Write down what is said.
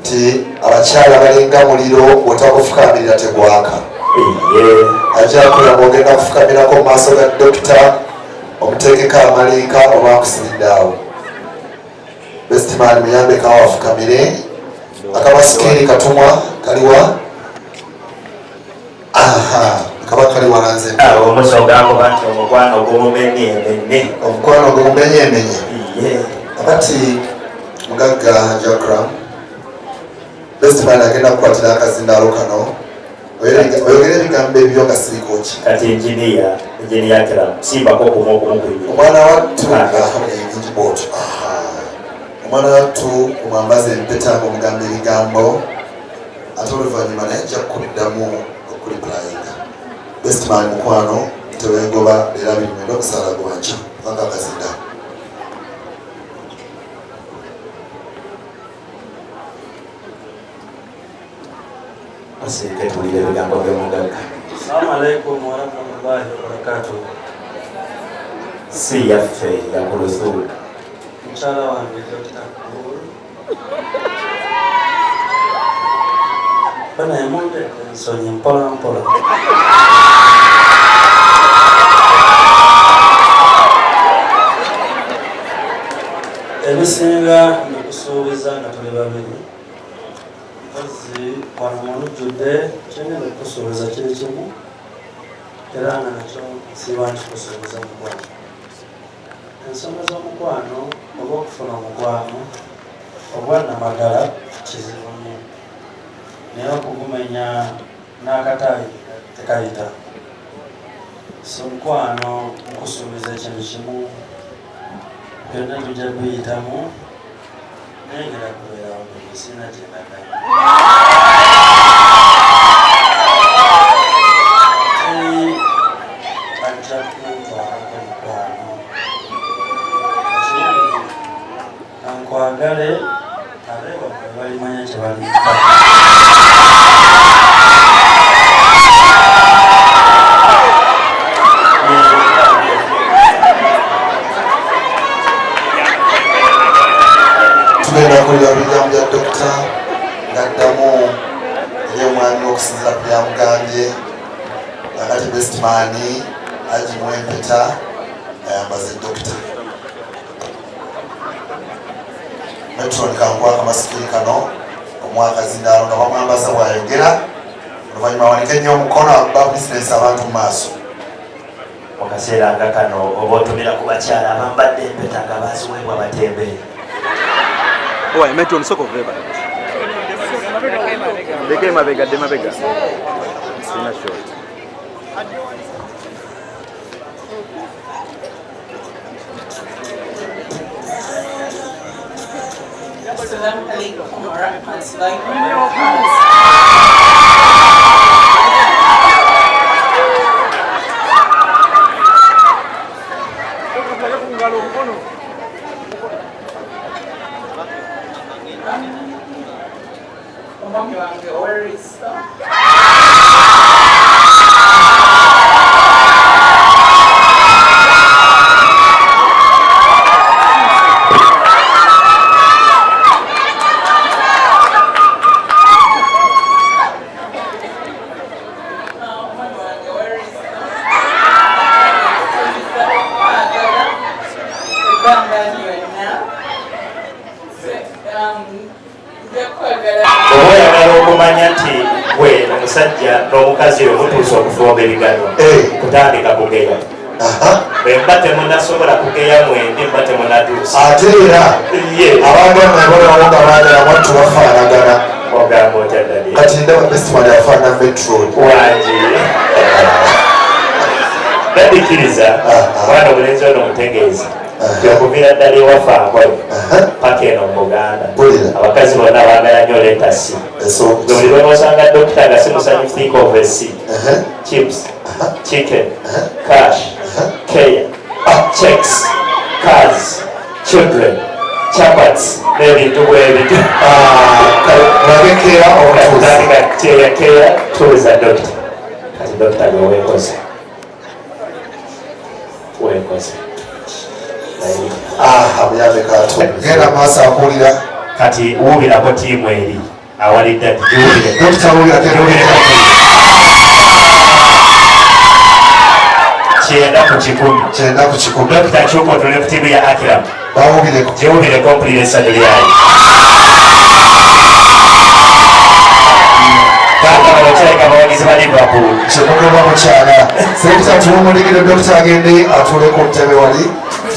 Nti abakyala balinga muliro, bw'otagufukamirira tegwaka. Ajja kulaba ogenda kufukamirako mu maaso ga dokita omuteekeko amaliika oba akusibidde awo. Bestman muyambeko awo afukamire. Akabasikeeri katumwa kaliwa? Aha, kaba kali walanze. Awo omusonga akuba nti omukwano gumumenyemenye. Omukwano gumumenyemenye. Ye. Akati mugagga Jakram, bestman agenda kukwatira akazindaalo kano oyogere ebigambo ebyo nga sirikoki. Kati engineer Akram, simbako okumu okumu kuyiye. Omwana wattu mingi bwotyo. Omwana wattu omwambaza empeta ng'omugamba ebigambo, ate oluvannyuma naye ajja kukuddamu okuriplayinga. Bestman mukwano, teweegoba leero 29 omusaala gwankya paka akazinda. Asirike tuwulire ebigambo by'omugagga. Assalamu alaikum warahmatullahi wabarakatuh. Si yaffe yakulusu. Mukyala wange Dr. Kuhuru. Bana emunde ensonyi mpola mpola. Ebisinga mbikusuubiza nga tuli babiri. Mpozi wano mu lujjudde kyengenda okukusuubiza kiri kimu era nga nakyo nsiiba nkikusuubiza mukwano. Ensonga z'omukwano oba okufuna omukwano ogwannamaddala kizibu nnyo, naye okugumenya n'akataayi tekayita. So mukwano nkusuubiza ekintu kimu, byonna tujja biyitamu, naye ngenda kubeerawo bebe, sirina kye ndaga. Teri ajja kuntwalako mukwano. Ekirungi kankwagale, abeewaffe balimanya kye balimpa. Tugenda kuwulira bigambo bya dokita ng'addamu eri omwami okusinziira ku byamugambye. Akati bestman agimuwa empeta ayambaze dokita. Metron kankuwa akamasikiri kano omwakazindaalo nga bamwambaza bw'ayogera, oluvannyuma awanike nnyo omukono akuba bizinesi abantu mu maaso. Mu kaseera nga kano oba otumira ku bakyala abambadde empeta nga baziweebwa batembeeyi. Owa Metron soko veba. Leka emabega, dde mabega. Sina short. Assalamu alaikum warahmatullahi wabarakatuh. Omwami wange ow'eriiso, omwami wange ow'eriiso, nsuubiza okwagala ebbanga lyonna. Nja kwagala. Oba oyagala okumanya nti gwe omusajja n'omukazi oyo mutuuse okufumba ebiganwa, kutandika kugeya. Bwe mba temunasobola kugeya mwembi, mba temunatuuse. Ate era Ye. abagamba ebonawo nga baagala mwattu bafaanagana. Ogamba otya ddali? Kati ndaba bestman afaanana Metron. Wangi. Dadikiriza omwana omulenzi ono mutegeeza nti okuviira ddala ewaffe Ankole paka eno mu Buganda, Mpulira. abakazi bonna baagala nnyo letasi. Esooka. Buli lw'osanga dokita nga si musanyufu, think of a C. Chips, chicken, cash, care, checks, cars, children, chapats n'ebintu bwebityo. Labekera omutuuzi. Tandika keya keya tuuza dokita. Kati dokita gwe weekoze. Weekoze. Aha, muyambe kato. Genda maaso akuwulira. Kati wuubirako ttiimu eri. Awali daddy, giwulire. Dokita wulira. Giwulire. 90%. 90%. Dokita, kyuka otule ku ttiimu ya Akram. Bawulireko. Giwulireko, mpulira essanyu lyayo. Taata, bano kirabika abawagizi ba Liverpool. Kyemugamba mukyala. Selector, tuwumulikire dokita agende atuule ku ntebe wali.